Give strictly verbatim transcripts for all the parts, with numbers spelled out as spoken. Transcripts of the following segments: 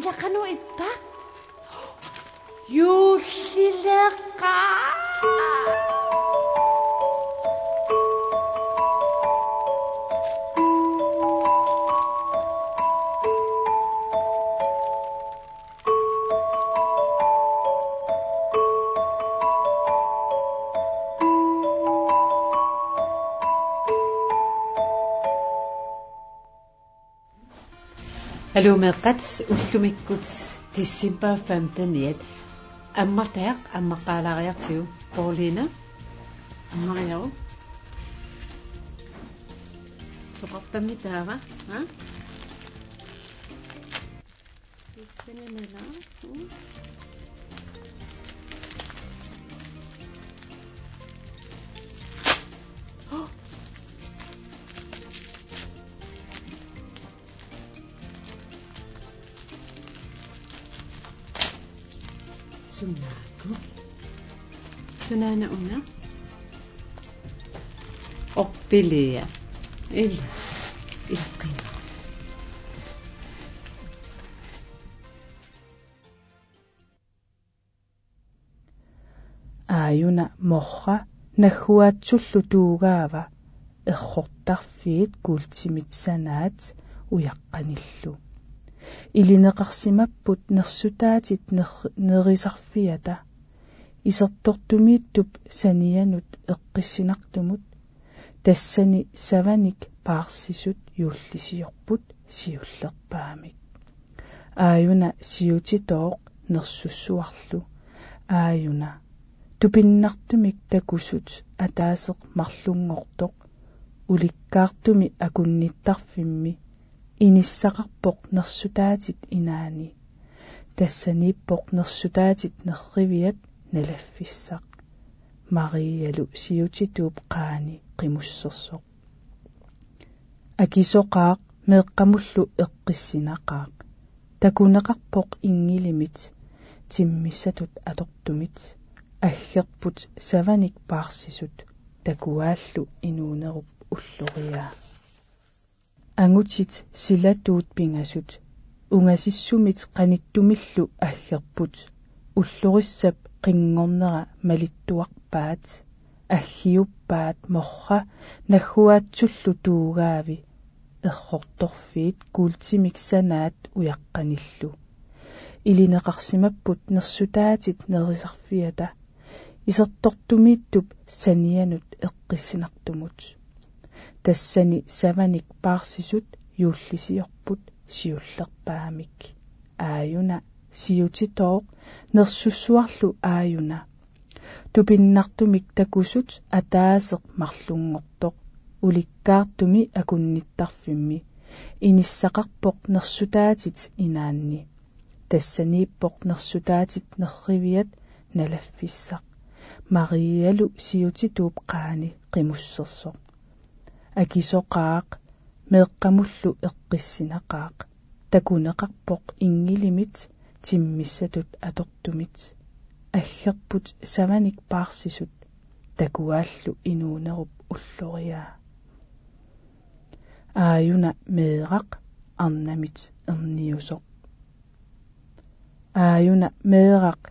Qanoq ippa? Juullileqaaq. Aluu meeqqat, ullumikkut december femteniat ammartagaq ammaqqaalaariartigu. Pauliina, ammariaruk? Soqartammi taava, ha? Pissanganala. Mm. Oh. Sunaana. Sunaana una. Orpilia. Il-, ilqina. Aajuna morra nagguaatsullu tuugaava, errortarfiit kuultimit sanaat ujaqqanillu. Ilineqarsimapput nersutaatit ner-, nerisarfiata, isertortumiittup sanianut eqqissinartumut, tassani savanik paarsisut juullisiorput siullerpaamik. Aajuna siutitooq nersussuarlu: Aajuna, tupinnartumik takusut ataaseq marlunngortoq, ulikkaartumi akunnittarfimmi inissaqarpoq nersutaatit inaanni. Tassaniippoq nersutaatit nerriviat nalaffissaq. Marialu siutituup qaani qimussersoq: Akisoqaaq, meeqqamullu eqqissinaqaaq. Takuneqarpoq inngilimit timmissatut atortumit. Aggerput savanik paarsisut, takuaallu inuunerup ulloriaa. Angutit silatuut pingasut ungasissumit qanittumillu aggerput. Ullorissap qinngornera malittuarpaat. Aggiuppaat morra nagguaatsullu tuugaavi, errortorfiit kuultimik sanaat ujaqqanillu. Ilineqarsimapput nersutaatit nerisarfiata, isertortumiittup sanianut eqqissinartumut. Tassani savanik paarsisut juullisiorput siullerpaamik. Aajuna siutitooq nersussuarlu: Aajuna, tupinnartumik takusut ataaseq marlunngortoq, ulikkaartumi akunnittarfimmi inissaqarpoq nersutaatit inaanni. Tassaniippoq nersutaatit nerriviat nalaffissaq. Marialu siutituup qaani qimussersoq: Akisoqaaq, meeqqamullu eqqissinaqaaq. Takuneqarpoq inngilimit timmissatut atortumit. Aggerput savanik paarsisut, takuaallu inuunerup ulloriaa. Aajuna meeraq, arnamit erniusoq. Aajuna meeraq,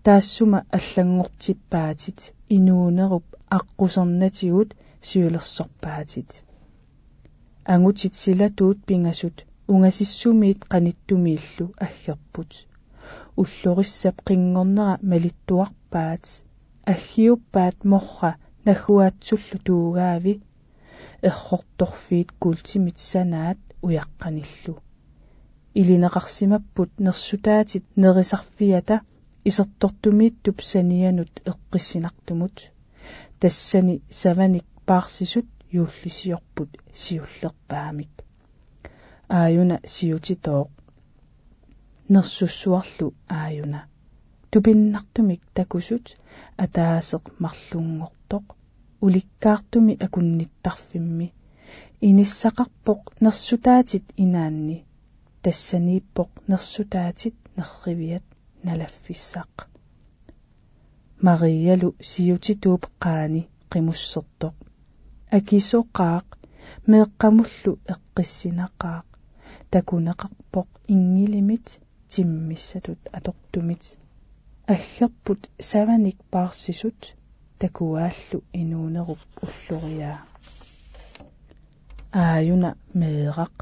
taassuma allanngortippaatit, inuunerup aqqusernatigut siulersorpaatit. Angutit silatuut pingasut ungasissumiit qanittumiillu aggerput. Ullorissap qinngornera malittuarpaat. Aggiuppaat morra nagguaatsullu tuugaavi, errortorfiit kuultimit sanaat ujaqqanillu. Ilineqarsimapput nersutaatit nerisarfiata, isertortumiittup sanianut eqqissinartumut. Tassani savanik paarsisut juullisiorput siullerpaamik. Aajuna siutitooq nersussuarlu: Aajuna, tupinnartumik takusut ataaseq marlunngortoq, ulikkaartumi akunnittarfimmi inissaqarpoq nersutaatit inaanni. Tassaniippoq nersutaatit nerriviat nalaffissaq. Marialu siutituup qaani qimussertoq: Akisoqaaq, meeqqamullu eqqissinaqaaq. Takuneqarpoq inngilimit timmissatut atortumit. Aggerput savanik paarsisut takuaallu inuunerup ulloriaa. Aajuna meeraq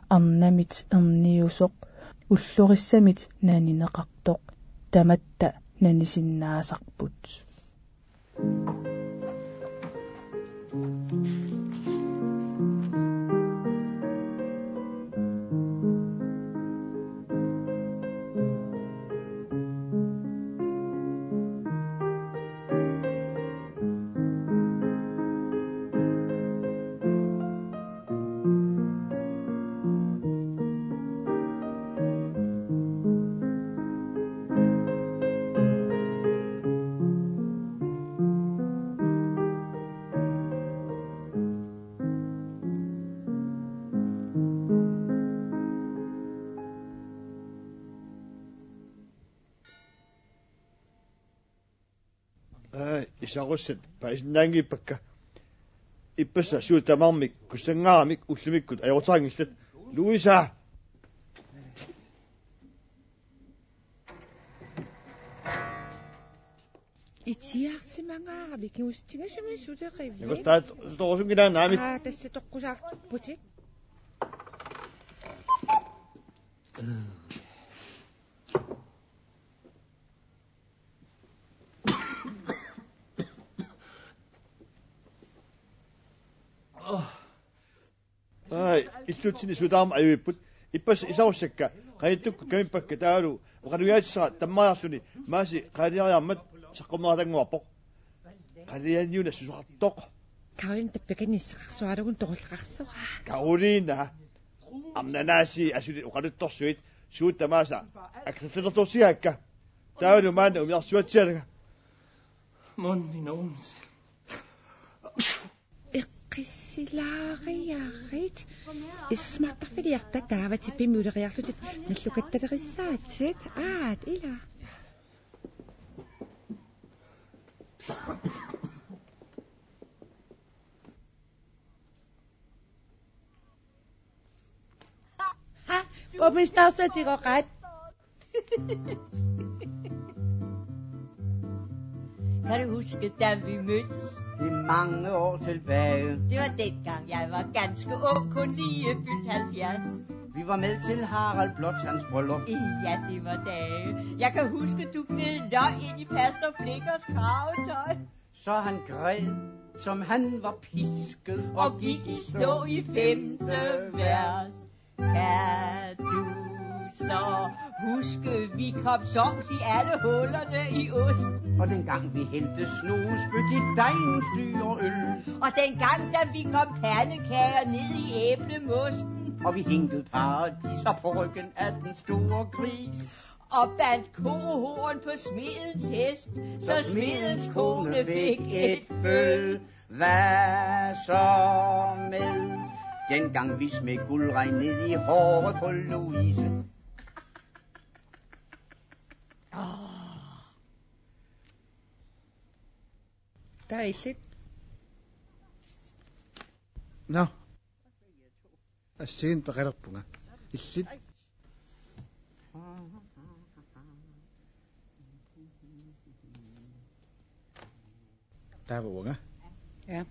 arnamit erniusoq ullorissamit nanineqartoq tamatta nanisinnaasarput. Aa, isarussat paasinnaanngippakka. Ippassaq suut tamarmik kussangaaramik ullumikkut ajoqutaanngillat. Louisa! Itsiarsimangaaravit kingusitsigasumik suleqivit. Nakostaat sutorusunngilaa naamik. Aa, tassa toqqusaarputit. Ai, illutsinni suut tamarmik ajuipput. Ippassaq isarussakka qanittukkut kamippakka taavalu oqalugiaatissara tammariarluni Maasi qaliariarmat saqqummeratannguarpoq. Qalianiuna susoqartoq. Karin tappakanisseqarsuaralugu toqulleqarsuara. Karoliina. Arnanaasi asuli oqaluttorsuit suut tamaasa akserlulertorsigaakka. Taavalu maanna umiarsuatsialanga. Mon min onse. Eqqissilaariarit. Isumaqarfiliarta taava tippimmi uleriarlutit nallukattalerissaatit. Aat, ila. Borgmestersuatigoqaat. Kan du huske, da vi mødtes? Det er mange år tilbage. Det var dengang, jeg var ganske ung, kun lige fyldt halvfjerds. Vi var med til Harald Blåtands bryllup. Ja, det var dage. Jeg kan huske, du gned løg ind i pastor Blikkers kravetøj. Så han græd, som han var pisket, og gik i stå i femte vers. Kan du så huske, vi kom sovs i alle hullerne i osten? Og dengang vi hældte snus, spyt i dejen, styr og øl. Og dengang, da vi kom pandekager ned i æblemosten. Og vi hængte paradiser på ryggen af den store gris. Og bandt kohorn på smedens hest, så smedens kone fik et føl. Hvad så med dengang vi smed guldregn ned i håret på Louise? Dejligt. Nå. Assigiinneq peqalerpunga. Illit. Taava uanga. Ja.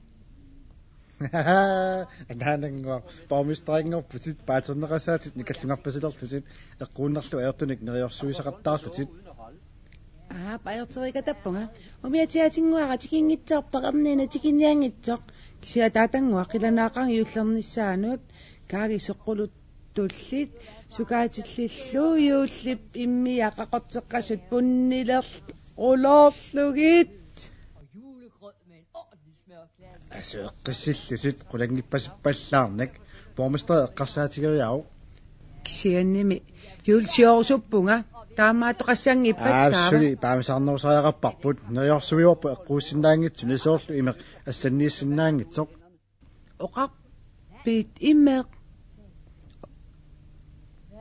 Anaanannguaq, borgmesterinngorputit, paaterneqassaatit, nikallungarpasilerlutit, eqquunnarlugu ajortunik neriorsuisaqattaarlutit. Aa, pajorteriikatappunga. Umiatigaatinnguara tikinngitsoorpara, erniinnaq tikinnianngitsoq. Kisianni ataatannguaq qilanaaqaaq juullernissaanut, kaagi soqquluttullit, sukaatillillu juullip immiaq qaqorteqqasut punnilerulorlugit. Asu eqqissillutit, qulanngippasippallaarnak, borgmesteri eqqarsaatigeriaruk. Kisiannimi juulsiorusuppunga, taamaattoqassanngippat taava? Aa, suli paamisaarnerusariaqarparput, neriorsuivorput eqquussinnaanngitsunik soorlu imeq assanniissinnaanngitsoq. Oqarpit imeq?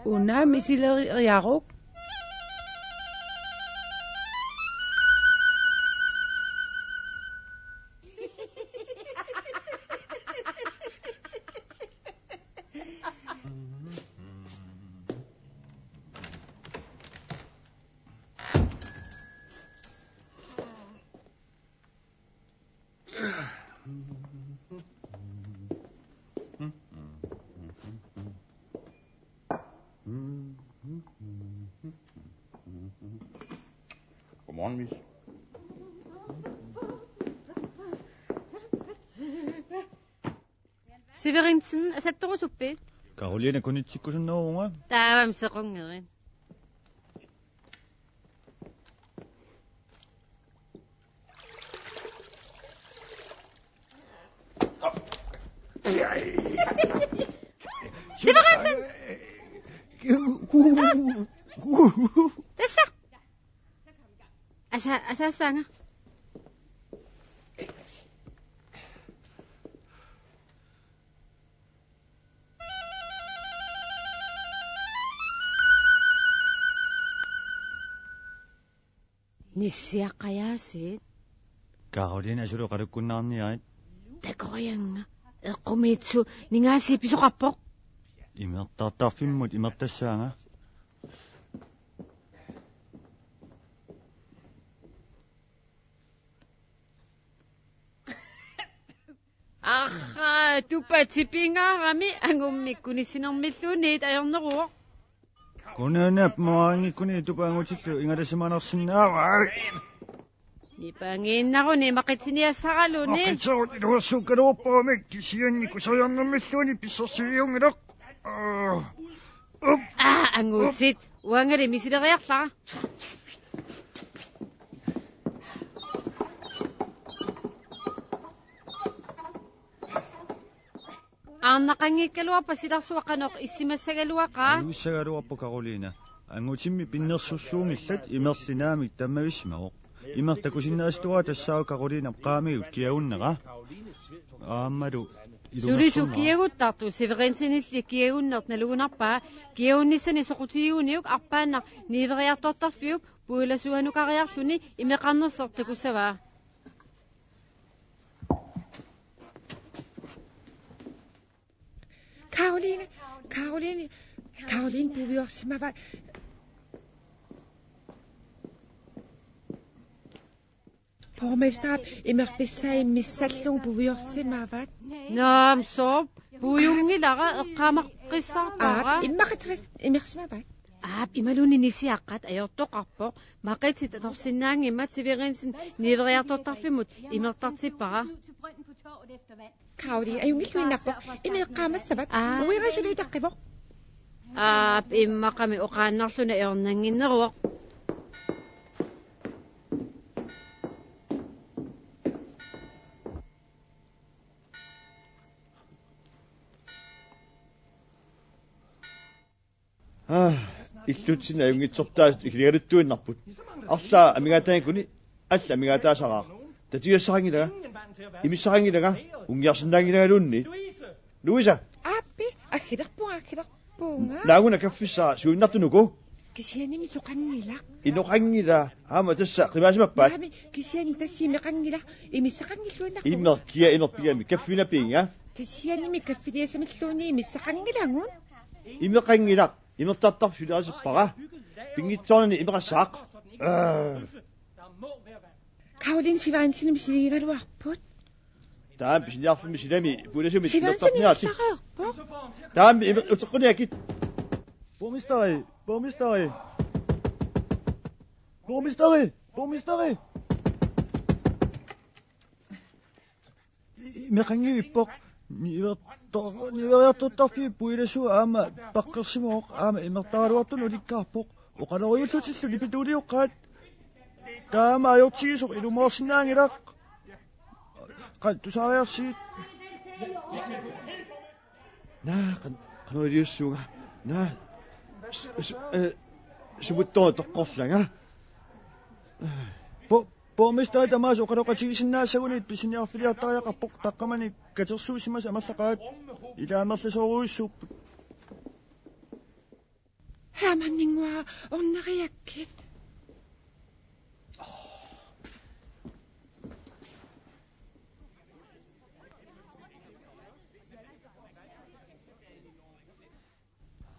Una misileriaruk. Severinsen, asattorusuppit? Karoline, kunitsikkusunnerunga. Taavami sequnngeri. Severinsen! Tassa! Asa-, asaassaanga. Nissiaqqajaasiit. Karoline, asuli oqalukkunnaarniarit. Takorianga. Eqqumiitsu ningaasiit pisoqarpoq. Imertartarfimmut imertassaanga. Arraa, tupatipingaarami angummik kunissinermilluunniit ajorneruvoq. Kunaanap maangikkuni tupaangutillu ingalasimanersinnaavai. Nipangiinnaruni maqitsiniassaraluni. Maqitserut iluassuukkaluarparamik kisianni kuseriarnermilluunniit pissorsuiunngilaq. Aa, up. Aa, angutit. Uangali misileriarlara. Aarnaqanngikkaluarpat silarsuaq qanoq issimassagaluaqaa? Iluassagaluarpoq Karoline. Angutimmi pinnersussuunngillat, imerli naamik tammavissimavoq. Imeq takusinnaasatuaa tassaavoq Karolinep qaamigut kiagunnera. Aammalu sulisut ilungersunera. Kiaguttartut Severinsenilli kiagunneq nalugunarpaa, kiagunnissani soqutigiguniuk arpaannaq niueriartortarfiup puilasuanukariarluni imeqarnersoq takussavaa. Karoline, Karoline, Karoline puiorsimavat. Borgmesterip imerfissaa immissallugu puiorsimavat. Naamik, sooq? Puiunngilara, eqqaamaqqissaarpara. Aap, immaqatigiit imersimavat. Aap, imaluunniit nissiaqqat ajortoqarpoq, maqitsit atorsinnaanngimmat Severinsen niueriartortarfimmut imertartippara. Karoline, ajunngilluinnarpoq, imeq eqqaamassavat. Aa. Uiga suli utaqqivoq. Aap, immaqami oqaannarluni ajornannginneruvoq. Aa, illutsinnut ajunngitsortaasut ikiligaluttuinnarput. Arlaat amigaataanngikuni alla amigaataasaraaq. Tatigassaqanngilanga. Imissaqanngilanga. Unngiarsinnaanngilangaluunniit. Louisa! Aappi, aggilerpunga, aggilerpunga. Naaguna kaffissara suinnartunuku. Kisiannimi soqanngilaq. Inoqanngilaq. Aamma tassa qimaasimappat. Naamik, kisianni tassa imeqanngilaq. Imissaqanngilluinnarpunga. Imeq kia inerpigami, kaffinapiinga. Kisiannimi kaffiliassamilluunniit imissaqanngilagut. Imeqanngilaq. Imertartarfik suliarisippara. Pinngitsoorani imeqassaaq. Aa. Karoline, Severinsenimik siligigaluarput. Taama pisiniarfimmi silami puilasumik imertarniartik. Severinsen imertarniarpoq. Taama ime-, uteqquniakkit. Borgmesteri, borgmesteri. Borgmesteri, borgmesteri. Imeqanngivippoq. Niuerto-, niueriartortarfiup puilasua aamma paqqersimavoq, aamma imertaraluartunut ulikkaarpoq. Oqalorujuullutillu nipituulioqqaat. Taama ajortigisoq ilumoorsinnaanngilaq. Qanoq tusaariarsigit? Naa, qan-, qanoq iliussuunga? Naa, s-, s-, eh, sumuttoq toqqorlanga. Bo-, borgmesteri tamaasa oqaloqatigisinnaassagunit pisiniarfiliartariaqarpoq, taqqamani katersuussimasut amerlaqaat. Ilaa amerlasoorujussuupput. Hermanninnguaq orneriakkit.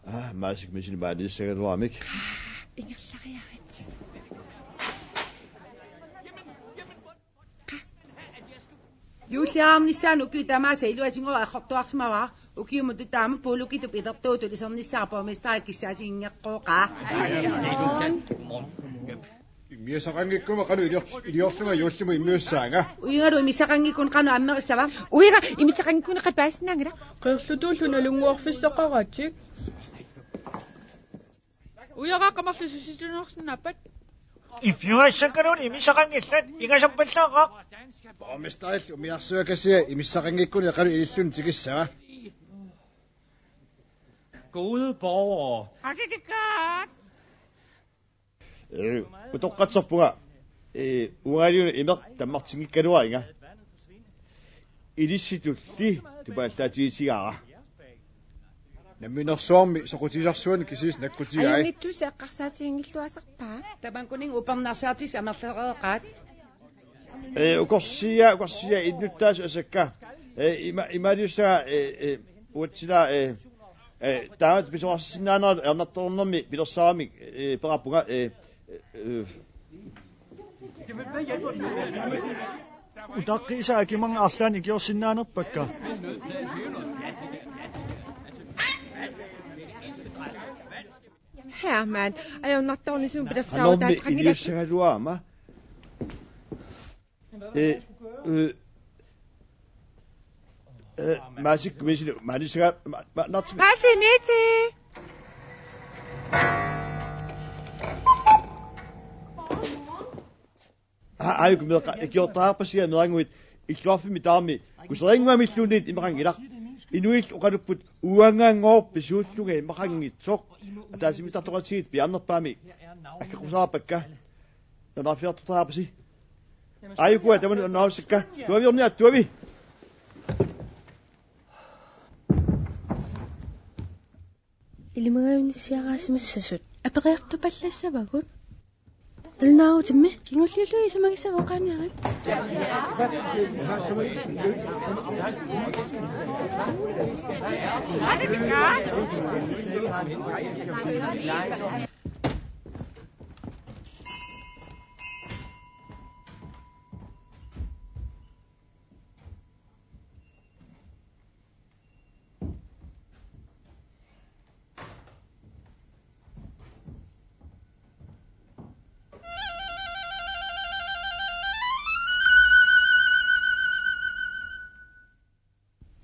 Aa, maasik misini maanissagaluaramik. Ingerlariarit. Juulliarnissaanut ukiut tamaasa iluatinnguaq aqqortuarsimavara. Ukiumut taama puulukittup ilertuutut isernissaa borgmesteri kissaatiginngeqqooqaa. Imissaqanngikkuma qanoq ilior-, iliorlunga juullimi immiussaanga. Uigalu imissaqanngikkuni qanoq ammerissava? Uiga imissaqanngikkuni qanoq paasisinnaanngilaq? Qerlutuullu nalunnguarfissaqaratik. Uiga qamarlu sussitunersinnaappat? Iffiugassakkaluunniit imissaqanngillat, ingasappallaaqaaq. Borgmesterillu umiarsuakasiat imissaqanngikkuni qanoq ililluni tikissava? Gode borgere. Har du det godt? Øh, utoqqatserpunga, øh, uangaaliuna imeq tammartinngikkaluariga. Ilissitulli tupaallaatigisigara. Namminersuarmi soqutigissarsiornermi kisiisa nakkutigai. Ajunngitsuusi eqqarsaatiginngilluinnarpaa. Tamanna upernarsaatit amerlereeqaat. Ee, ukorsiaa, ukorsiaa innuttaasut asakka. Ee, ima-, imaaliussagaa, ee, ee, uatsila, ee, ee, taamatut pisoqarsinnaanerat ajornartornermi pilersaarummik, ee, peqarpunga, ee, ee, Utaqqiisa akimanga arlaannik ikiorsinnaanerpakka. Herman, ajornartornermi pilersaarutaaqanngilaq. Iliussagaluarama. Ee, ee, ee, maasik misilu, maanisaga, ma-, ma-, nartimi. Maasi miti. Aa, aajuku meeqqat ikiortariaqarpasiga meerannguit illoqarfimmi tamarmi kuserinnguamilluunniit imaqanngilaq. Inuillu oqalupput uanganngooq pisuullunga imaqanngitsoq. Ataatsimiittartoqatigiit piaarnerpaamik akkaqusaarpakka. Nunarfiartortariaqarpasi. Aajuku tamanna nunarsussakka. Tuaviorniarta, tuavi. Ilimagaanissiaraasimassasut aperiartupallassavagut. Nalunaarutimmi kingulliullugu isumagissavagut qaaniarit.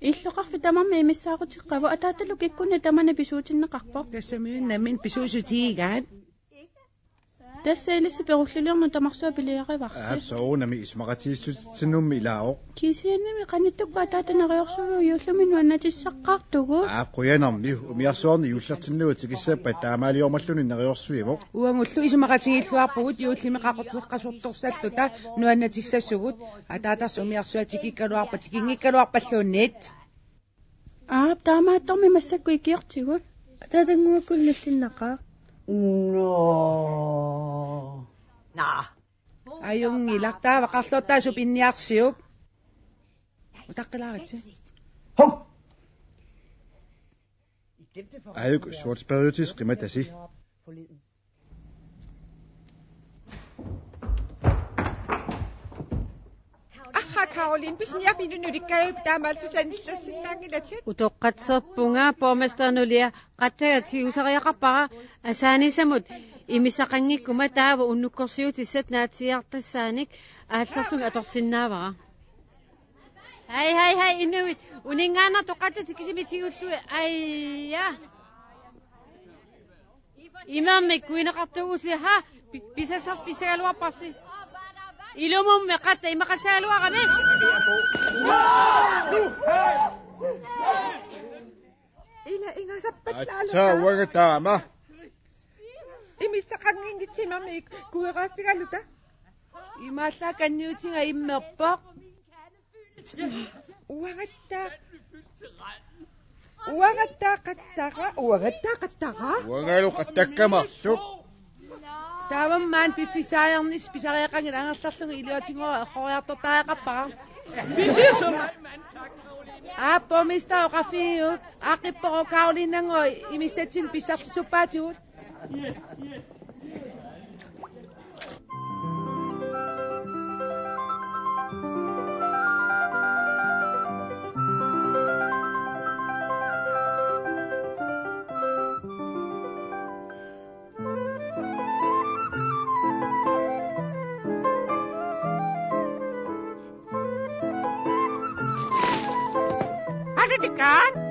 Illoqarfik tamarmik imissaaruteqarput, ataatalu kikkunnit tamanit pisuutinneqarpoq. Tassami nammineq pisuussutigigaat. Tassa ilissi perulliliorneq tamarsua piliarivarsi. Aap, soorunami isumaqatigiissutitsinnummi ilaavoq. Kisiannimi qanittukkut ataata neriorsuivoq juullimi nuannatissaqqaartugut. Aap, qujanarmi, umiarsuarni juullertinnagu tikissappat taamaaliormalluni neriorsuivoq. Uagullu isumaqatigiilluarpugut juullimi qaqorteqqasortorsalluta nuannatissasugut. Ataatarsi umiarsuaq tikikkaluarpat tikinngikkaluarpalluunniit. Aap, taamaattormi massakkut ikiortigut. Ataatannguakkut nallinnaqaaq. Nå. Naa. Ajunngilaq, taava qarlortaasup inniarsiuk. Utaqqilaaritsi. Hov! Aajuku Schwarzberiutis qimatasi. Aha, Karoline, pisiniarfik inuuneq ulikkaavippoq, taamaalillutit sanillassinnaanngilatit. Utoqqatserpunga, borgmester nulia, qattagaq tigusariaqarpara, asaanisamut imissaqanngikkuma taava unnukkorsiutissat naatsiiartassaanik aallerlunga atorsinnaavara. Hai, hai, hai, inuit. Uninngaannartut qattatit kisimik tigullugit. Aja. Imermik kuineqartuugusi, ha? Pi-, pisassarsi pissagaluarparsi. Ilumummi qattaq imaqassagaluarami. Ila ingasappallaalaarpoq. Atsa, uanga taama. Imissaqannginngitsoq imermik kuigaaffigaluta. Imaallaat kanniutiga immerpoq. Uangattaaq. Uangattaaq qattara, uangattaaq qattara. Uangalu qattakka marluk. Taavami maani piffissaajarnissaq pisariaqanngilaq, angerlarlunga iluatinnguaq erroriartortariaqarpara. Aap, borgmester oqarfigiuk, aaqqippoq Karolinenngooq imissatsinnut pissarsiuppaatigut. Qanatikaan